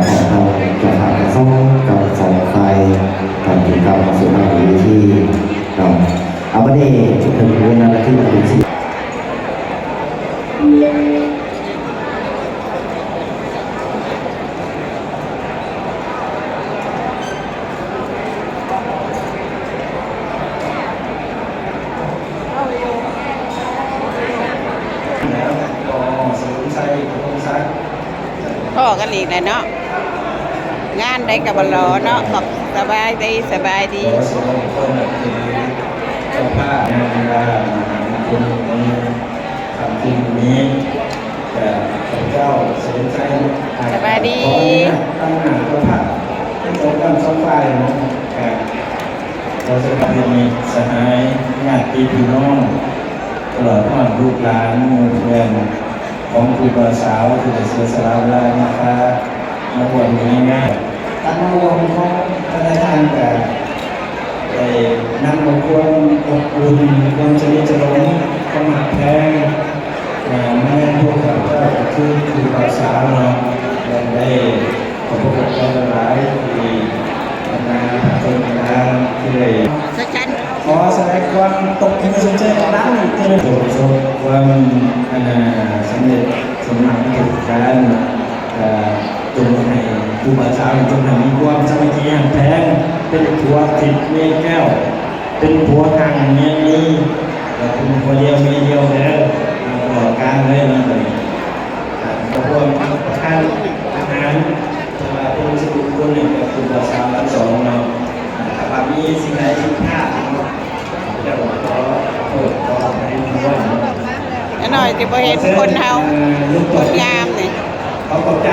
ຂອງທາງເຈົ້າພາບທັງສອງ ທັງສອງຝ່າຍ ທາງກິດກຳມາສູ່ທາງເວທີເນາະ. ເອົາ ບັດນີ້ເຖິງເວລາທີ່ມັນເປັນສິ່ງ ພໍ້ກັນອີກແລ້ວເນາະ ງານໃດກໍບໍ່ລໍເນາະ. ຂອບ ສະບາຍດີ ສະບາຍດີ. ຂໍສະແດງຄວາມນັບຖືເຈົ້າພາບງານລາມະຫາມຸງຄຸນໃນຄ່ຳຄືນມື້ນີ້ ກະຂ້າພະເຈົ້າສະເຫຼີມໄຊ ສະບາຍດີ ຂໍອະນຸຍາດຕາງໜ້າເຈົ້າພາບທັງສອງ ທັງສອງຝ່າຍເນາະ ກະຂໍສະແດງຄວາມເປັນມິດສະຫາຍ ຍາດຕິພີ່ນ້ອງ ຕະຫຼອດຮອດລູກຫຼານໝູ່ເພື່ອນ ຂອງຄູ່ບ່າວສາວທີ່ໄດ້ເສຍສະຫຼະເວລາມີຄ່າມາຮ່ວມຢູ່ໃນງານ. ການມາຮ່ວມຂອງພະນະທ່ານກະໄດ້ນຳເອົາຄວາມອົບອຸ່ນ, ຄວາມສະໜິດສະໜົມ, ຄວາມຮັກແພງ ມາຍັງພວກຂ້າພະເຈົ້າ ກໍຄືຄູ່ບ່າວສາວເນາະ ແລະ ໄດ້ ຂອບພະຄຸນຫຼາຍໆ ທີ່ບັນດາພະສົງฆ์ຕ່າງໆ ທີ່ໄດ້ ຂໍສະແດງຄວາມຕົບມືຊົມເຊີຍດັງໆ ເພື່ອສົ່ງຄວາມ ອັນນ່າ ສຳເລັດສົມຫວັງທຸກປະການ. ເອີ ຈົ່ງໃຫ້ຄູ່ບ່າວສາວ ຈົ່ງໃຫ້ມີຄວາມສາມັກຄີຮັກແພງ ເປັນຜົວທິບເມຍແກ້ວ ເປັນຜົວຮັ່ງເມຍມີ ແລະ ເປັນຜົວດຽວເມຍດຽວເດີ ຕະຫຼອດການເລີຍເນາະ. ກໍຮ່ວມປະທານອາຫານ ເພາະວ່າເປັນສິລິມຸງຄຸນໃຫ້ແກ່ຄູ່ບ່າວສາວທັງສອງເນາະ. ຖ້າວ່າມີສິ່ງໃດຜິດພາດເນາະ ເຈົ້າກໍຂໍໂທດຂໍອະໄພດ້ວຍເນາະ. ໜ້ອຍຊິບໍ່ເຫັນຄົນເຮົາ ຄົນງາມນີ້ ຂໍຂອບໃຈ.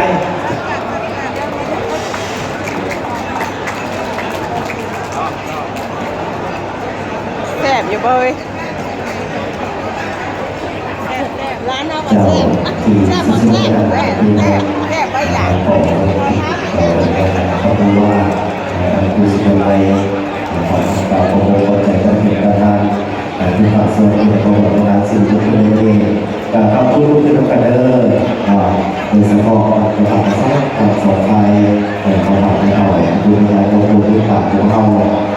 ແຊບຢູ່ບໍ່ເອີຍ? ເຈົ້າທີ່ສຸດຍອດ ແຊບ ແຊບ ແຊບ ແຊບ ເຈົ້າຂອງເຂົາເຈົ້າວ່າ ເອີ ຜູ້ສິດທຳໄລ ເອີ ຂໍກາບຂອບອົກຂອບໃຈທ່ານເປັນປະທານ ເອີ ທີ່ພາກສ່ວນເພື່ອຂອບໃຈທາງສິລິມຸງຄຸນເອງ ກໍຂອບຄຸນເຊັ່ນດຽວກັນເດີ ເອີ ໂດຍສະເພາະເຈົ້າພາບທັງສອງ ທັງສອງຝ່າຍ ເອີ ເຈົ້າພາບແມ່ເຖົ້າ ຜູ້ເປັນເຈົ້າພາບຂອງພວກເຮົາ.